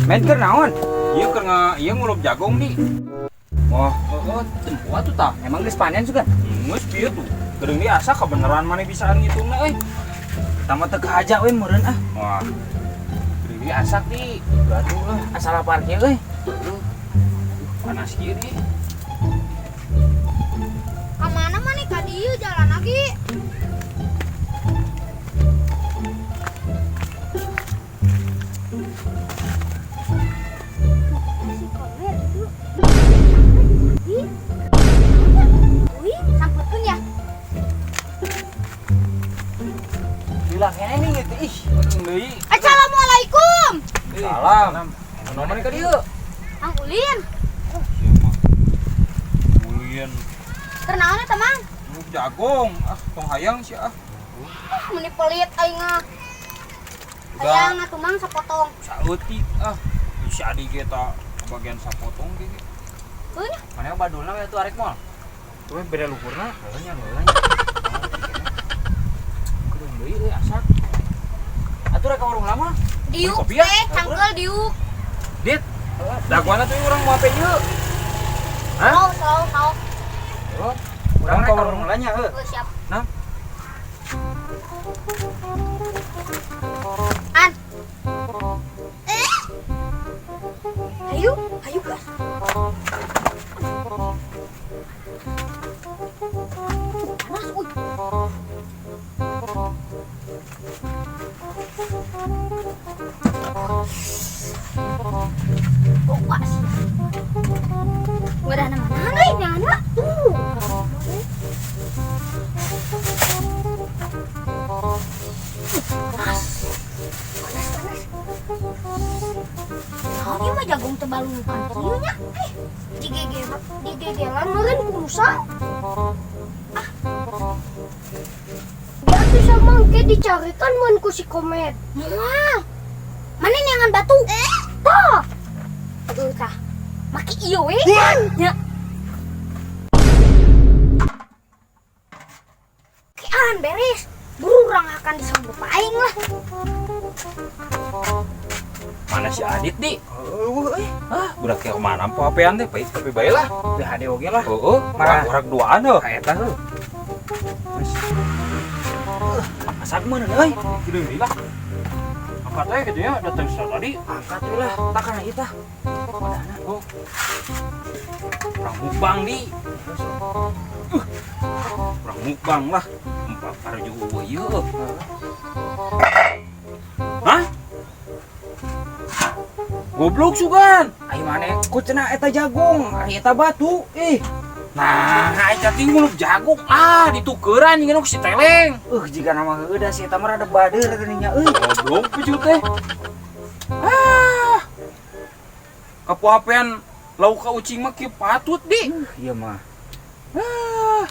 Main keur naon? Ieu keur ieu ngulub jagung di. Wah, oh, tempo atuh tah. Emang geus panen sugan? Geus kieu tuh. Geureung di asa kebenaran maneh bisaan ngitungna euy. Tama teu kahaja we meureun ah. Wah. Geureung di asak di. Gaduh lah, asal lapar kieu euy. Panas kieu di. Ka mana maneh ka dieu jalan lagi? Si komer itu. Wih, samputkeun ya. Bilang kene nih gitu ih. Deui. Assalamualaikum. Salam. Anu maneh ka dieu? Kang Ulin. Sia mah. Ulin. Keur naon eta, Mang? Ngulub jagung. Ah, tong hayang sia ah. Ah, meuni pelit aing mah. Hayang atuh Mang sapotong. Saeutik ah. Si Adi ge ta bagian sapotong ge. Heuh nya. Mana badulna we atuh arek moal? Tuh beda luhurna. Heuh nya, heuh nya. Kedeung deui euy asak. Atuh rek ka warung lama. Diuk Kopi ya? teh, cangkel diuk. Dit. Daguana tuh urang mau apa ieu? Hah? Mau, mau, mau. Oh, Urang ka rek ka warung heula nya heuh. Heuh, siap. Nah. An. Ayo, ayo gas. Panas, uy. Oh, pas. Wadah nama mana ini anak tuh. Panas, panas, panas. Naon ieu mah jagung teu balungkan kieu nya. Digegelan meureun ku musang. Ah. Dia tuh sama engke dicarikan mun ku si Komet. Moal. Mana neangan batu? Tah. Aduh tah. Maki ieu we. Nya. Kian beres. Buru urang akan disambut aing lah. Mana si Adit di? Heueuh euy. Ah, budak kayak kemana po apean teh, baik tapi bae lah. Teu hade oge lah. Heeh, Marah. urang duaan heuh. Ka eta heuh. Asak meureun euy. Geudeung deui lah. Angkat we gitu ya, datang tadi. Angkat we lah, tak kana ieu tah. Wadahna. Oh. Urang mukbang di. Urang mukbang lah. Empat parjo eueuh ieu. Hah? Goblok sugan. Ai maneh ku cenah eta jagung, ari eta batu. Ih. Nah, ai cacing ngulub jagung. Ah, ditukeran jeung si teleng. Jika nama heueuh da si eta mah rada bader geuning nya euy. Goblok picu teh. Ah. Kapuapean lauk ka ucing mah kieu patut di. Ieu mah. Ah.